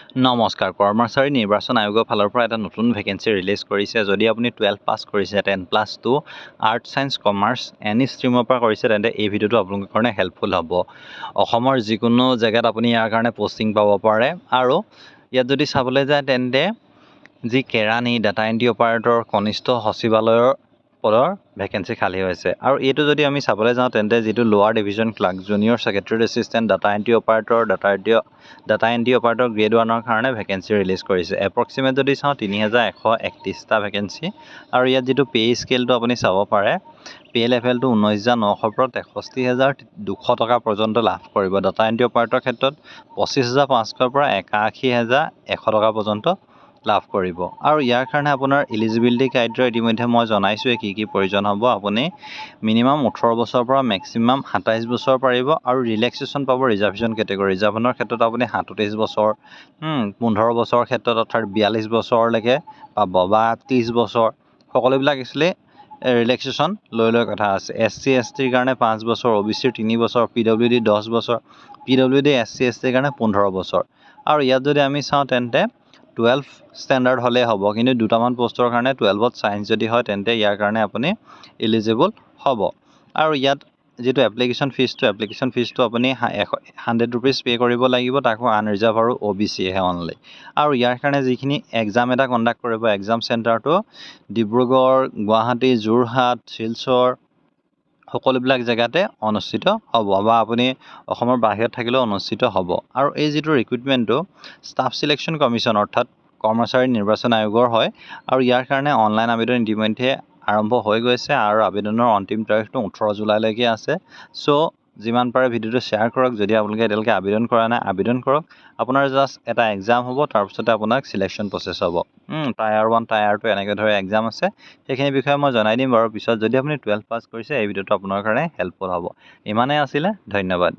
নমস্কাৰ, কৰ্মচাৰী নিৰ্বাচন আয়োগৰ ফালৰ পৰা এটা নতুন ভেকেঞ্চি ৰিলিজ কৰিছে। যদি আপুনি 12 পাছ কৰিছে, 10+2, arts, science, commerce, any ষ্ট্ৰীমৰ পৰা কৰিছে, তেন্তে এই ভিডিঅ'টো আপোনালোকৰ কাৰণে হেল্পফুল হ'ব। অসমৰ যিকোনো জেগাত আপুনি ইয়াৰ কাৰণে পষ্টিং পাব পাৰে। আৰু ইয়াত যদি চাবলৈ যায়, তেন্তে যি কেৰাণী, ডাটা এণ্ট্ৰি অপাৰেটৰ, কনিষ্ঠ সচিবালয়ৰ পদৰ ভেকেঞ্চি খালী হৈছে। আৰু এইটো যদি আমি চাবলৈ যাওঁ, তেন্তে যিটো Lower Division Clerk, Junior Secretary Assistant, Data Entry Operator, data entry operator Grade 1ৰ কাৰণে ভেকেঞ্চি ৰিলিজ কৰিছে। এপ্ৰক্সিমেট যদি চাওঁ, 3131টা ভেকেঞ্চি। আৰু ইয়াত যিটো পে' স্কেলটো আপুনি চাব পাৰে, পে' লেভেলটো 19,900ৰ পৰা 63,200 টকা পৰ্যন্ত লাভ কৰিব। ডাটা এণ্ট্ৰি অপাৰেটৰ ক্ষেত্ৰত 25,500ৰ পৰা 81,100 টকা পৰ্যন্ত লাভ কৰিব। আৰু ইয়াৰ কাৰণে আপোনাৰ ইলিজিবিলিটি ক্ৰাইটেৰিয়া ইতিমধ্যে মই জনাইছোঁৱেই কি কি প্ৰয়োজন হ'ব। আপুনি মিনিমাম 18 বছৰৰ পৰা মেক্সিমাম 27 বছৰ পাৰিব আৰু ৰিলেক্সেশ্যন পাব ৰিজাৰ্ভেশ্যন কেটেগৰী। ৰিজাৰ্ভেশ্যনৰ ক্ষেত্ৰত আপুনি 37 বছৰ, 15 বছৰৰ ক্ষেত্ৰত, অৰ্থাৎ 42 বছৰলৈকে পাব বা 30 বছৰ, সকলোবিলাক একচুৱেলি ৰিলেক্সেশ্যন লৈ লৈ কথা আছে। এছ চি, এছ টিৰ কাৰণে 5 বছৰ, অ' বি চিৰ 3 বছৰ, পি ডব্লিউ ডি 10 বছৰ, P W D, S C, S টিৰ কাৰণে 15 বছৰ। আৰু ইয়াত যদি আমি চাওঁ, তেন্তে 12 ষ্টেণ্ডাৰ্ড হ'লেই হ'ব, কিন্তু দুটামান পষ্টৰ কাৰণে 12ত ছায়েন্স যদি হয়, তেন্তে ইয়াৰ কাৰণে আপুনি ইলিজিবল হ'ব। আৰু ইয়াত যিটো এপ্লিকেশ্যন ফিজটো আপুনি ₹100 পে' কৰিব লাগিব, তাকো আনৰিজাৰ্ভ আৰু অ' বি চিহে অনলি। আৰু ইয়াৰ কাৰণে যিখিনি এক্সাম এটা কণ্ডাক্ট কৰিব, এক্সাম চেণ্টাৰটো ডিব্ৰুগড়, গুৱাহাটী, যোৰহাট, শিলচৰ সকলোবিলাক জেগাতে অনুষ্ঠিত হ'ব বা আপুনি অসমৰ বাহিৰত থাকিলেও অনুষ্ঠিত হ'ব। আৰু এই যিটো ৰিক্ৰুইটমেণ্টটো ষ্টাফ চিলেকশ্যন কমিশ্যন, অৰ্থাৎ কৰ্মচাৰী নিৰ্বাচন আয়োগৰ হয়। আৰু ইয়াৰ কাৰণে অনলাইন আবেদন ইতিমধ্যে আৰম্ভ হৈ গৈছে আৰু আবেদনৰ অন্তিম তাৰিখটো 18 জুলাইলৈকে আছে। চ' যিমান পাৰে ভিডিঅ'টো শ্বেয়াৰ কৰক। যদি আপোনালোকে এতিয়ালৈকে আবেদন কৰা নাই, আবেদন কৰক। আপোনাৰ জাষ্ট এটা এক্সাম হ'ব, তাৰপিছতে আপোনাক চিলেকশ্যন প্ৰচেছ হ'ব। টায়াৰ 1, টায়াৰ 2 এনেকৈ ধৰে এক্সাম আছে। সেইখিনি বিষয়ে মই জনাই দিম বাৰু পিছত। যদি আপুনি 12 পাছ কৰিছে, এই ভিডিঅ'টো আপোনাৰ কাৰণে হেল্পফুল হ'ব। ইমানেই আছিলে, ধন্যবাদ।